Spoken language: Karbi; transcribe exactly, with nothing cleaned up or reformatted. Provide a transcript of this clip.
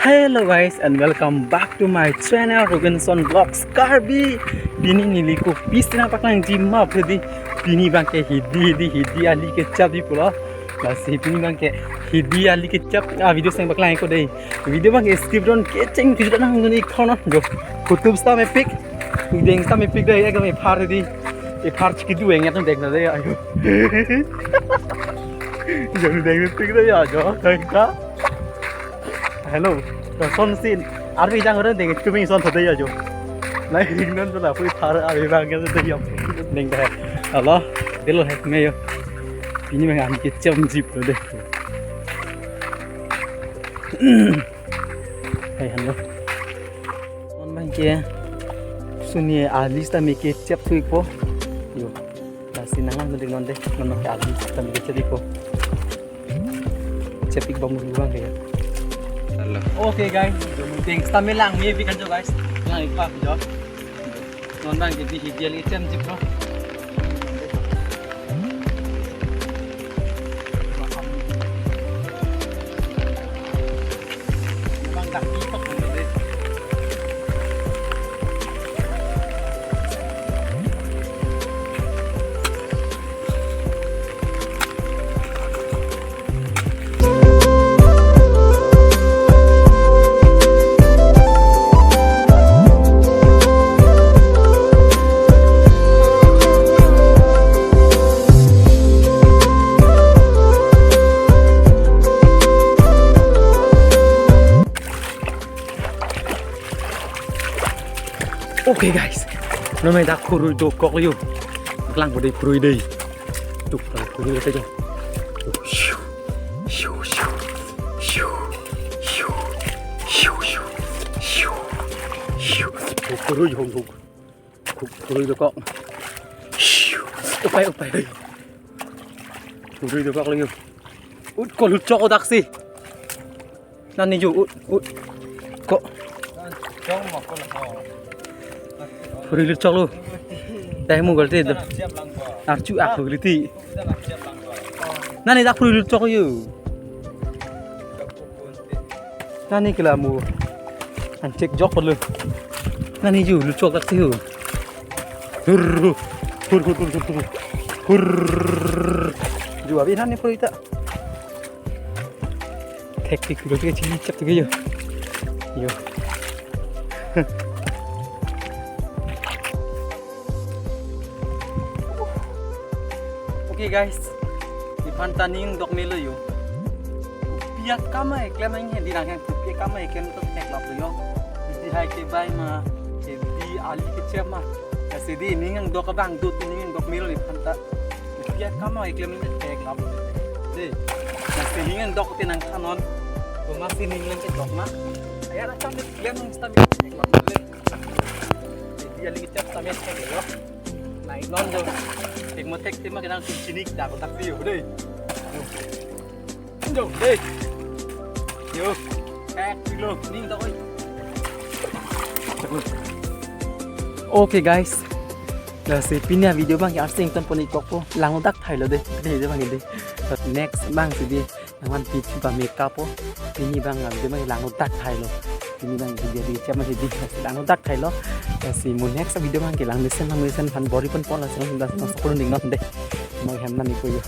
Hello guys and welcome back to my channel Robinson Vlogs Karbi. Pini neli kopi si nangpaklangji ma phridi. Pini abangke hidi hidi hidi ali kechap di pulo. Lasi pini abangke hidi ali kechap a video si nangpaklang ko dei. Video abangke skip non kecheng kejut nang ngunji ikhono jo. Kutub sita mepik. Deng sita mepik dei, ekdom ephar di. Ephar chiki du enget deng na dei ayo. Jong deng mepik dei ya jo. Deng ka. Hello. Son sin. Arvi jang orang deng chumi son thode ya jo. Lai ring non la pui phar arvi bang ke de yam. Deng deh. Hello. Dilo hek me yo. Pini abang ami kecham jip lo dei. Hai hello. Son abangke suni ali sita me kechap thui po. Yo. Lasi nanglang dei non dei. Non ke ali sita me kechap thui po. Chepik bom dulu bang ya. Hello. Okay guys, deng sita me lang me bikan jo guys. Lang ipa jo. Non abangke hidi hidi ali kecham jip lo. Bang dak ipak dulu dei. Okay guys, non me dak khurui dokok yo. Lang bodei khurui dei. Tuk, khurui dei jo. Shoo, shoo, shoo, shoo, shoo, shoo, shoo, shoo, shoo. Khurui hong hong. Khurui dokok. Shoo. Upai upai dei. Khurui dokok lagi. Ut ko lutchok odak si. Nani jo ut ut. Ko. Khurui lutchok lo. Teh mu galte do. Archu ak khurui ti. Nani dak khurui lutchok yo. Nani kela mu. An chek jok lo. Nani ju lutchok dak si ho. Hur, hur, hur. Ju abi nani khurui ta. Thek tik lo ke chini chak ke yo. Yo. Okay guys, nephan ta ning dok melo yo. Pi akam eklem nang he, di rang he, pi akam eklem to theklap lo yo. Di hai ke bai ma, ke di ali kechap ma. Lasi di ning dok abang dut ning dok melo nephan ta. Pi akam eklem nang theklap lo. Dei, lasi ning dok te nangthan non. Komatsi ning nang ke dok ma. Aya na kam eklem nang sita theklap lo dei. Di ali kechap sita me thek lo. Nai non jo. Thek mo thek thema kenang tum chini dak dak si yo dei. Yo. Jo dei. Yo. Thek lo ning dok oi. Okay guys. Lasi pini a video abangke arsing ton pon ikok po. Lang dak thai lo dei. Dei dei abang dei. But next abang si dei. Nangvan pi chupa makeup po. Pini abang abang abang lang dak thai lo. Pini abang video di chama si di lang dak thai lo. Lasi mo next video abangke lang mesen lang mesen aphan bor-i pon pon lasi lang mesen lang sokol ning non dei. Mo hem nani ko yo.